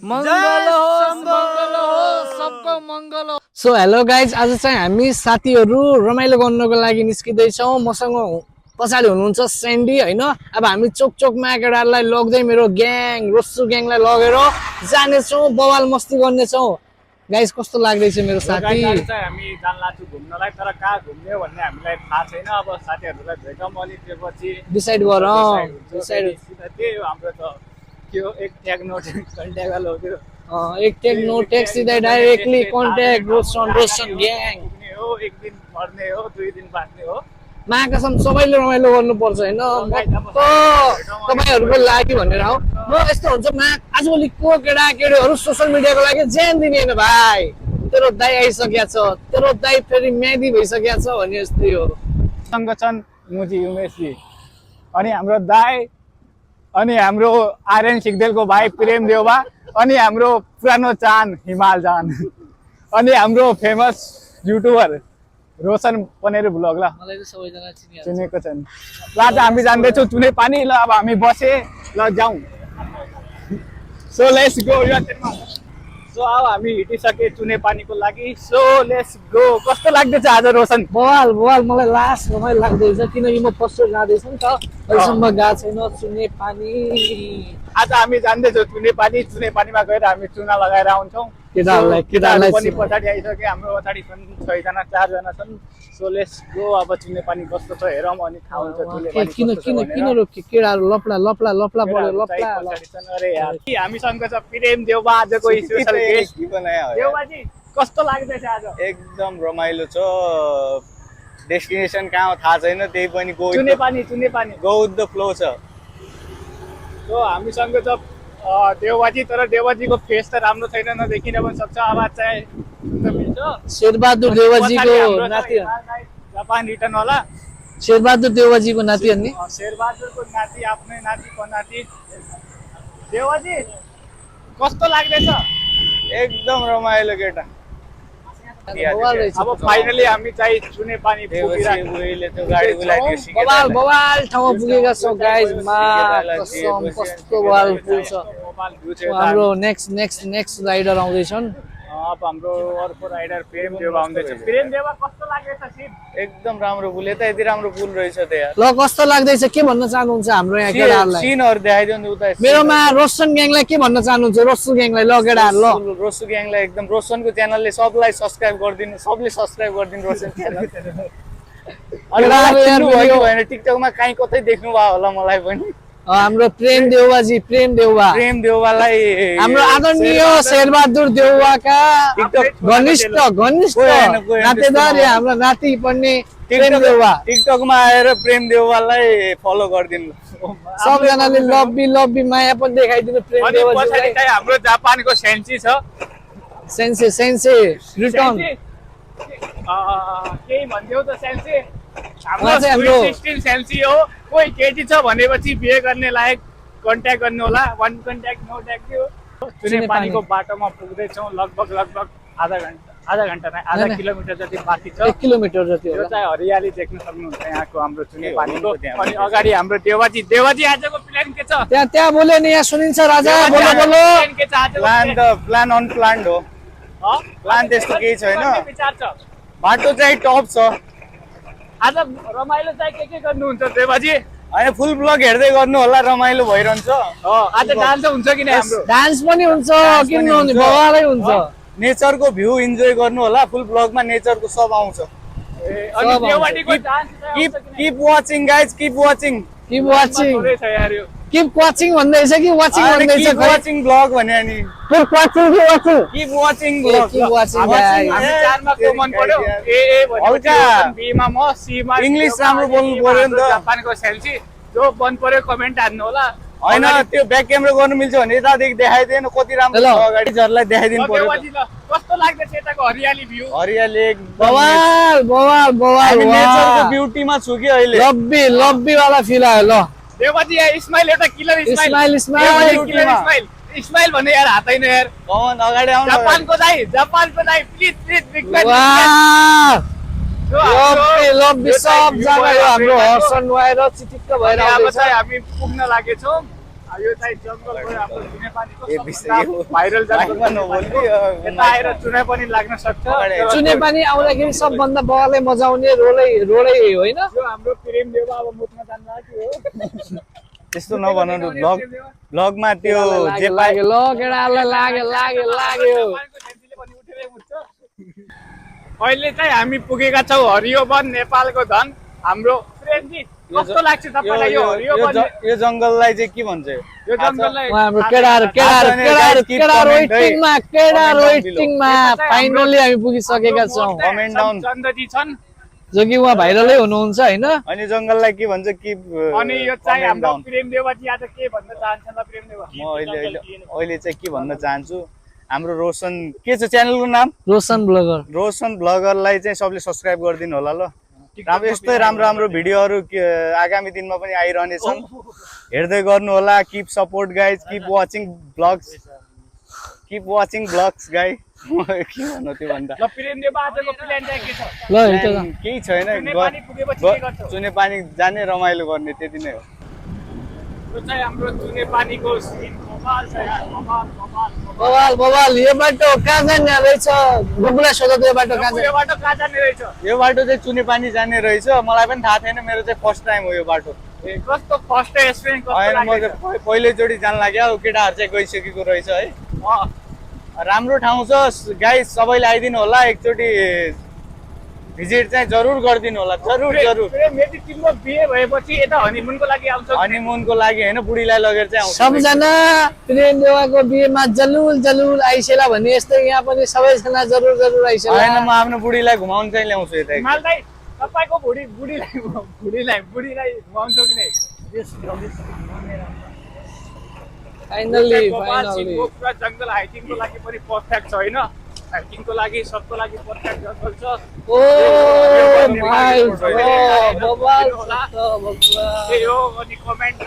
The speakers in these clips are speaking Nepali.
मंगल होस् सबको मंगल होस्। सो हेलो गाइज, आज चाहिँ हामी साथीहरू रमाइलो गर्नको लागि निस्किँदै छौँ। मसँग पछाडि हुनुहुन्छ सेन्डी हैन। अब हामी चोक चोकमा केटाहरूलाई लग्दै मेरो ग्याङ रोस्सु ग्याङलाई लगेर जानेछौँ, बवाल मस्ती गर्नेछौँ। गाइज कस्तो लाग्दैछ मेरो साथी? हामी जानला छु घुम्नलाई, तर कहाँ घुम्ने भन्ने हामीलाई थाहा छैन। अब साथीहरूलाई भेटौँ अनि त्यसपछि डिसाइड गरौँ। डिसाइड त्यही हो हाम्रो त के हो, एक ट्याग नोट कन्ट्याक्ट वाला हो त्यो। एक टेक नो टेक सिधै डाइरेक्टली कन्ट्याक्ट रोशन ग्याङ हो। एक दिन मर्ने हो, 2 दिन बाँच्ने हो। महाकसम सबैले रमाइलो गर्नुपर्छ हैन, तपाईहरुको लागि भनेर हो। म यस्तो हुन्छ आजभोलि को केटा केटीहरू सोशल मिडियाको लागि ज्यान दिने हैन भाइ। तेरो दाइ आइसकेको छ, तेरो दाइ फेरि म्यादी भइसकेको छ भने यस्तै हो। सँग छन् मुजी उमेशजी, अनि हाम्रो दाइ, अनि हाम्रो आर्यन सिग्देलको भाइ प्रेम देउवा, अनि हाम्रो पुरानो चान हिमाल जान, अनि हाम्रो फेमस युट्युबर रोशन पनेर भ्लग। ल मलाई त सबैजना चिनेको छन्। ल आज हामी जान्दैछौँ चुने पानी। ल अब हामी बसे, ल जाउँ। So let's go. सो अब हामी हिँडिसके चुने पानीको लागि। So let's go. कस्तो लाग्दैछ आज रोशन? बवाल बवाल, मलाई लास्ट रमाइलो लाग्दैछ किनकि म फर्स्ट जाँदैछु नि त, अहिलेसम्म गएको छैन चुने पानी। आज हामी जान्दैछौँ चुने पानी। चुने पानीमा गएर हामी चुना लगाएर आउँछौँ। केटाहरूलाई पनि पछाडि आइसके, हाम्रो पछाडि छन् 6 जना 4 जना छन्। So let's go. अब चुने पानी कस्तो छ हेरौँ अनि थाहा हुन्छ चुने पानी किन किन किन रोक्यो? केटाहरू लप्ला लप्ला लप्ला बढ्यो लप्ला। अरे यार, हामीसँग छ प्रेम देउवा, आजको स्पेशल गेस्ट। देउवाजी कस्तो लाग्दैछ आज? एकदम रमाइलो छ। डेस्टिनेसन कहाँ हो थाहा छैन, त्यही पनि चुने पानी गो विथ द फ्लो छ। सो हामीसँग छ देउवाजी, तर देउवाजीको फेस त राम्रो छैन, नदेखिन पनि सक्छ। आवाज चाहिँ मिल्छ। शेरबहादुर देउवाजीको नाति, जापान रिटर्न वाला शेरबहादुर देउवाजीको नाति अनि शेरबहादुरको नाति, आफ्नै नातिको नाति। देउवाजी कस्तो लाग्दैछ? एकदम रमाइलो केटा। अब फाइनली हामी चाहिँ चुने पानी पुगिरहेको। गाडी बोलाइदियो सिकेर। बवाल बवाल ठाउँमा पुगेका छौँ गाइज। मा कसम कस्तो बवाल पुल छ। हाम्रो नेक्स्ट राइडर आउँदैछन्। अब हाम्रो अर्को राइडर प्रेम देउवा आउँदैछ। प्रेम देउवा कस्तो लाग्दैछ सिन? एकदम राम्रो पुल। यता यति राम्रो पुल रहेछ त यार। ल कस्तो लाग्दैछ, के भन्न चाहनुहुन्छ हाम्रो यहाँ केटाहरूलाई? सिनहरु देखाइदिनु नि उता। मेरोमा रोशन ग्याङलाई के भन्न चाहनुहुन्छ? रोशन ग्याङलाई ल केटाहरू, ल रोशन ग्याङलाई एकदम, रोशनको च्यानलले सबलाई सब्स्क्राइब गरिदिनु, सबले सब्स्क्राइब गरिदिनु रोशन च्यानल। अनि भएन टिकटकमा कहीँ कतै देख्नु भयो होला मलाई पनि। हाम्रो प्रेम देउवालाई, हाम्रो आदरणीय शेरबहादुर देउवाका घनिष्ठ नातेदार, हाम्रो नाति पनि प्रेम देउवा। टिकटकमा आएर प्रेम देउवालाई फलो गरिदिनु। सबजनाले लब्बी माया पनि देखाइदिनु प्रेम देउवाजीलाई। हाम्रो जापानको सेन्सी छ, सेन्से रिटर्न। केही भन्थ्यौ त सेन्सी? हाम्रो हाम्रो 16 सेन्सी हो। कोही केटी छ भनेपछि बिहे गर्ने लायक कन्ट्याक्ट गर्नु होला। 1 कन्ट्याक्ट नो ट्याक्ट थियो। चुने पानीको बाटोमा पुग्दैछौँ। लगभग आधा घन्टा नै, आधा किलोमिटर जति बाँकी छ। 1 किलोमिटर जति यो होला। चाहिँ हरियाली देख्न सक्नुहुन्छ यहाँको हाम्रो चुने पानीको। अनि अगाडि हाम्रो देवाजी आजको प्लान के छ? त्यहाँ बोल्यो नि, यहाँ सुनिन्छ राजा, बोलो बोलो। प्लान के छ आज? प्लान अनप्लान्ड हो। प्लान त्यस्तो केही छैन। विचार छ? बाटो चाहिँ टप छ। आज रमाइलो चाहिँ के गर्नुहुन्छ देवाजी? होइन, फुल ब्लग हेर्दै गर्नु होला, रमाइलो भइरहन्छ। आज डान्स हुन्छ कि नै? हाम्रो डान्स पनि हुन्छ, किन नहुने, बवालै हुन्छ। नेचरको भ्यू इन्जोय गर्नु होला। फुल ब्लगमा नेचरको सब आउँछ। अनि देवाजीको dance Keep watching guys, keep watching भन्दैछ कि वाचिङ भन्दैछ? keep watching vlog भने नि keep watching vlog। हामी चारमा को मन पर्यो? ए भनेपछि बी मा म, सी मा इङ्ग्लिस राम्रो बोल्नु पर्यो नि त। जापानको सेल्फी जो मन पर्यो कमेन्ट हान्नु होला। हैन, त्यो ब्याक क्यामेरा गर्नु मिल्छ भने यतादेखि देखाइदिएन कति राम्रो छ, अगाडिजहरुलाई देखाइदिनु पर्यो। कस्तो लाग्दैछ यताको हरियाली भ्यू? हरियाली बवाल हामी नेचरको ब्युटीमा छु कि अहिले। लब्बी वाला फिल आयो। ल देवाजी यहाँ स्माइल, एउटा किलर स्माइल स्माइल भन्ने यार हातैन यार। कमन अगाडि आउनु। जापानको दाइ प्लिज बिग लब्बी सब जग्गा यो हाम्रो हर्सन भएर चिटिक्क भएर अब चाहिँ हामी पुग्न लागेछौँ। यो चाहिँ जङ्गलको हाम्रो चुने पानीको ए विषय हो। भाइरल जङ्गल बाइकमा नबोल्नु, यता आएर चुने पनि लाग्न सक्छ चुने पानी आउँदाखेरि सबभन्दा बगलै मजा आउने रोडै होइन यो हाम्रो प्रेम देव अब मुत्न जान्छ कि हो त्यस्तो नभन्नु ब्लगमा त्यो जे लाग्यो ल केटाहरूलाई लाग्यो अहिले चाहिँ हामी पुगेका छौँ हरियो वन नेपालको धन हाम्रो प्रेमजी कस्तो लाग्छ तपाईँलाई यो हरियो वन यो जङ्गललाई चाहिँ के भन्छ यो जङ्गललाई हाम्रो केडा रोइटिङमा फाइनली हामी पुगिसकेका छौँ कमेन्ट डाउन। चन्दजी छन् जो कि उहाँ भाइरलै हुनुहुन्छ होइन अनि जङ्गललाई के भन्छ कि अनि यो चाहिँ हाम्रो प्रेम देवजी आज के भन्न चाहन्छन् ल प्रेम देव म अहिले चाहिँ के भन्न चाहन्छु हाम्रो रोशन के छ च्यानलको नाम रोशन ब्लगरलाई चाहिँ सबले सब्स्क्राइब गरिदिनु होला ल यस्तै राम्रो भिडियोहरू आगामी दिनमा पनि आइरहनेछन् हेर्दै गर्नु होला keep support guys keep watching blogs गाई के भन्नु त्यो भन्दा ल प्रेम देव आजको प्लान चाहिँ के छ प्लान केही छैन चुने पानी पुगेपछि के गर्छौ चुने पानी जाने रमाइलो गर्ने त्यति नै हो यो चाहिँ हाम्रो चुने पानीको सिन कमाल छ यार कमाल बवाल यो बाटो कहाँ जाने रहेछ गुगुला सोध्दा यो बाटो कहाँ जाने यो बाटो कहाँ जाने रहेछ यो बाटो चाहिँ चुने पानी जाने रहेछ मलाई पनि थाहा थिएन मेरो चाहिँ फर्स्ट टाइम हो यो बाटो ए कस्तो फर्स्ट एक्सपिरियन्स कस्तो होइन म लाग्यो चाहिँ पहिलोचोटि जान लाग्यो केटाहरू चाहिँ गइसकेको रहेछ है राम्रो ठाउँ छ गाइस सबैले आइदिनु होला एकचोटि भिजिट चाहिँ जरुर गरिदिनु होला जरुर मेची तिम्रो बिहे भएपछि यता हनीमुनको लागि आउँछ हनीमुनको लागि होइन बुढीलाई लगेर चाहिँ आउँछ सबजना प्रेम देवाको बिहेमा जलुल आइसेला भन्ने यस्तै यहाँ पनि सबैजना जरुर आइसेला होइन म आफ्नो बुढीलाई घुमाउन चाहिँ ल्याउँछु यता हिमाल दाइ तपाईको बुढीलाई घुमाउँछौ कि नै फाइनली पुरा जङ्गल हाइकिङको लागि पनि पर्फेक्ट छ होइन हाइकिङको लागि सबको लागि पर्फेक्ट जङ्गल छ ओ माय गॉड त्यही हो अनि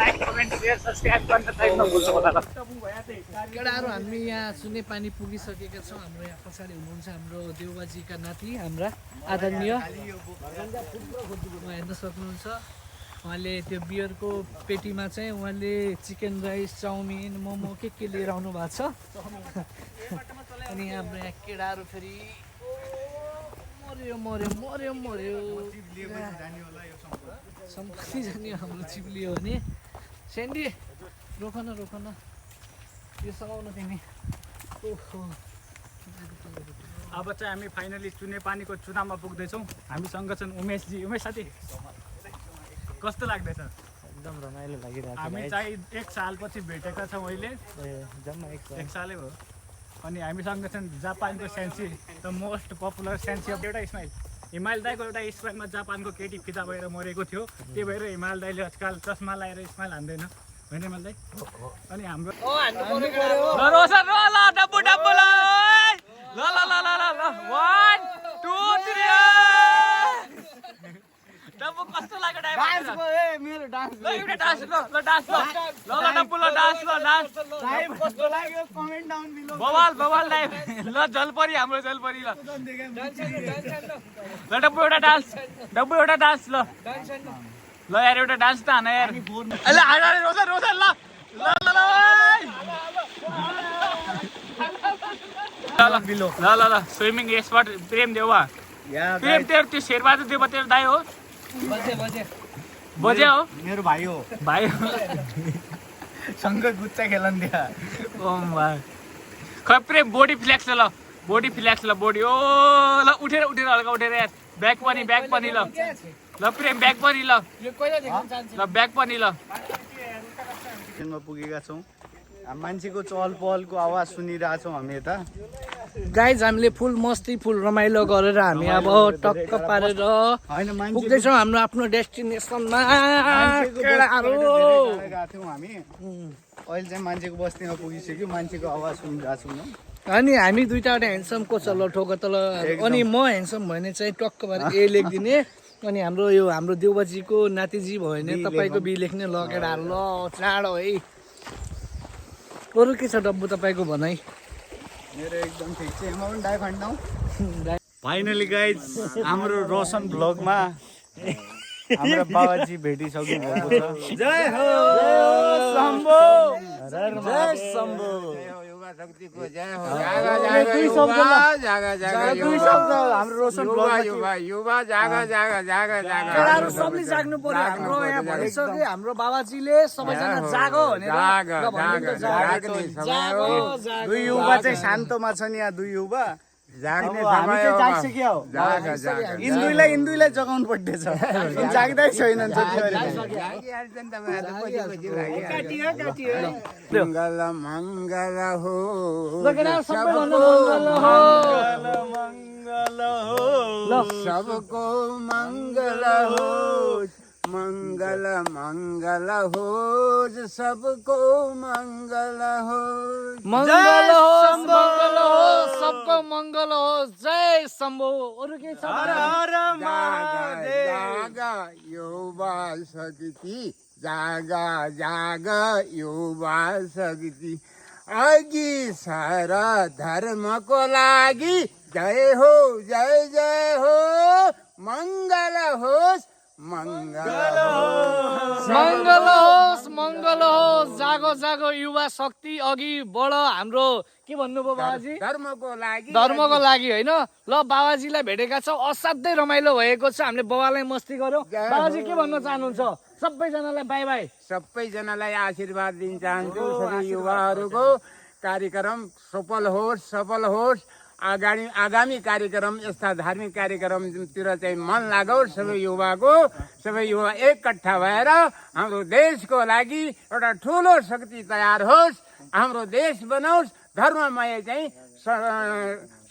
लाइक कमेन्ट सेयर सब्स्क्राइब गर्न चाहिँ नभुल्नु होला केटाहरू हामी यहाँ चुने पानी पुगिसकेका छौँ हाम्रो यहाँ पछाडि हुनुहुन्छ हाम्रो देउबाजीका नाति हाम्रा आदरणीय हेर्न सक्नुहुन्छ उहाँले त्यो बियरको पेटीमा चाहिँ उहाँले चिकन राइस चाउमिन मोमो के लिएर आउनु भएको छ अनि हाम्रो यहाँ केटाहरू फेरि मर्यो सम्पत्ति जाने हाम्रो चिप्ली हो भने सेन्डी रोक न यो सघाउन तिमी ओहो अब चाहिँ हामी फाइनली चुने पानीको चुनावमा पुग्दैछौँ हामीसँग छन् उमेश साथी कस्तो लाग्दैछ एकदम रमाइलो लागिरहेको छ हामी चाहिँ 1 सालपछि भेटेका छौँ अहिले जम्मा 1 सालै भयो अनि हामीसँग छन् जापानको सेन्सी द मोस्ट पपुलर सेन्सी अफ एउटा स्माइल हिमाल दाईको एउटा स्माइलमा जापानको केटी फिदा भएर मरेको थियो त्यही भएर हिमाल दाईले आजकल चस्मा लगाएर स्माइल हान्दैन होइन हिमाल दाई अनि हाम्रो डब्बु डब्बु कस्तो लाग्यो डान्स मेरो डान्स ल एउटा डान्स ल डान्स ल डब्बु ल डान्स लाइभ कस्तो लाग्यो कमेन्ट डाउन बिलो बवाल लाइभ ल जलपरी हाम्रो जलपरी ल डब्बु एउटा डान्स ल यार एउटा डान्स त हान यार ल हान रोजा ल बिलो ल स्विमिङ एक्सपर्ट प्रेम देवा प्रेम तेरो त्यो शेरबहादुर देवा तेरो दाइ हो बजे हो मेरो भाइ हो सँगै गुच्चा खेलन दिया ओ भाइ खै प्रेम बडी फ्लेक्स ल बडी ओ ल उठेर हल्का उठेर यार ब्याक पनि ल प्रेम ब्याक पनि ल ब्याक पनि ल पुगेका छौँ मान्छेको चहल पहलको आवाज सुनिरहेछौँ हामी यता गाइज हामीले फुल मस्ती फुल रमाइलो गरेर हामी अब टक्क पारेर पुग्दैछौँ हाम्रो आफ्नो डेस्टिनेसनमा थियौँ हामी अहिले चाहिँ मान्छेको बस्तीमा पुगिसक्यो मान्छेको आवाज सुनिरहेछौँ अनि हामी दुईवटा ह्यान्डसमको चल्लो ठोक तल अनि म ह्यान्डसम भयो भने चाहिँ टक्क पारेर ए लेखिदिने अनि हाम्रो देउबाजीको नातिजी भयो भने तपाईँको बी लेख्ने ल केटाहरू ल चाँडो है अरू के छ डब्बु तपाईँको भनाइ मेरो एकदम ठिक छ म पनि डाइ फान्डौ फाइनली गाइज हाम्रो रोशन ब्लगमा हाम्रो बाबाजी भेटिसक्नु भएको छ जय हो शम्भो जय शम्भु युवा शक्तिको जय हो जागा जागा युवा जागा जागा दुई शब्द हाम्रो रोशन युवा युवा जागा जागा जागा जागा केटाहरू सबले जाग्नु पर्यो हाम्रो यहाँ भनिसक्यो हाम्रो बाबाजीले सबैजना जागो भनेर जागा ल भन्नु त जागा जागो। जाग्ने समय जागो हो जागो दुई युवा चाहिँ शान्तमा छन् यहाँ दुई युवा जाग्ने अब हामी समय चाहिँ हो जागिसक्यो जागा जागा इन्दुलाई जगाउनु पर्ने छ जाग्दै छैनन् जागिहाल्छन् तपाईँ काटियो काटियो मङ्गल मङ्गल हो ल केटाहरू सबैभन्दा मङ्गल हो मङ्गल हो ल सबको मङ्गल हो मङ्गल मङ्गल हो सबको मङ्गल हो मङ्गल होस् मङ्गल होस् सबको मङ्गल होस् जय शम्भु अरू के छ जागा युवा शक्ति जागा जागा युवा शक्ति अघि सारा धर्मको लागि जय हो जय जय हो मङ्गल होस् मङ्गल मङ्गल होस् मङ्गल होस् जागो जागो युवा शक्ति अघि बढ हाम्रो के भन्नुभयो बाबाजी धर्मको लागि धर्मको लागि होइन ल बाबाजीलाई भेटेका छौँ असाध्यै रमाइलो भएको छ हामीले बाबालाई मस्ती गऱ्यौँ बाबाजी के भन्न चाहनुहुन्छ सबैजनालाई बाई बाई सबैजनालाई आशीर्वाद दिन चाहन्छु सबै युवाहरूको कार्यक्रम सफल होस् आगामी कार्यक्रम यस्ता धार्मिक कार्यक्रमतिर चाहिँ मन लागोस् सबै युवा एकट्ठा भएर हाम्रो देशको लागि एउटा ठुलो शक्ति तयार होस् हाम्रो देश बनोस् धर्ममय चाहिँ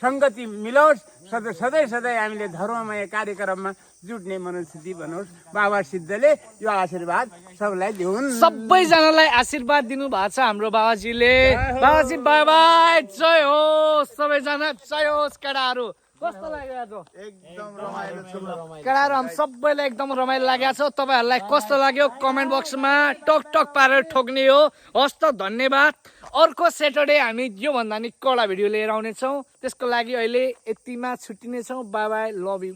सङ्गति मिलोस् सधैँ हामीले धर्ममय कार्यक्रममा जुट्ने मनस्थिति बनोस् बाबा सिद्धले यो आशीर्वाद सबलाई दिउन् सबैजनालाई आशीर्वाद दिनु भएको छ हाम्रो बाबाजीले बाबाजी बाई बाई जय होस् सबैजना जय होस् केटाहरू कस्तो लाग्यो आज एकदम रमाइलो छ केटाहरू हामी सबैलाई एकदम रमाइलो लागेको छ तपाईँहरूलाई कस्तो लाग्यो कमेन्ट बक्समा टक टक पारेर ठोक्ने हो हस् त धन्यवाद अर्को स्याटरडे हामी योभन्दा नि कडा भिडियो लिएर आउनेछौँ त्यसको लागि अहिले यतिमा छुट्टिनेछौँ बाई बाई लभ यु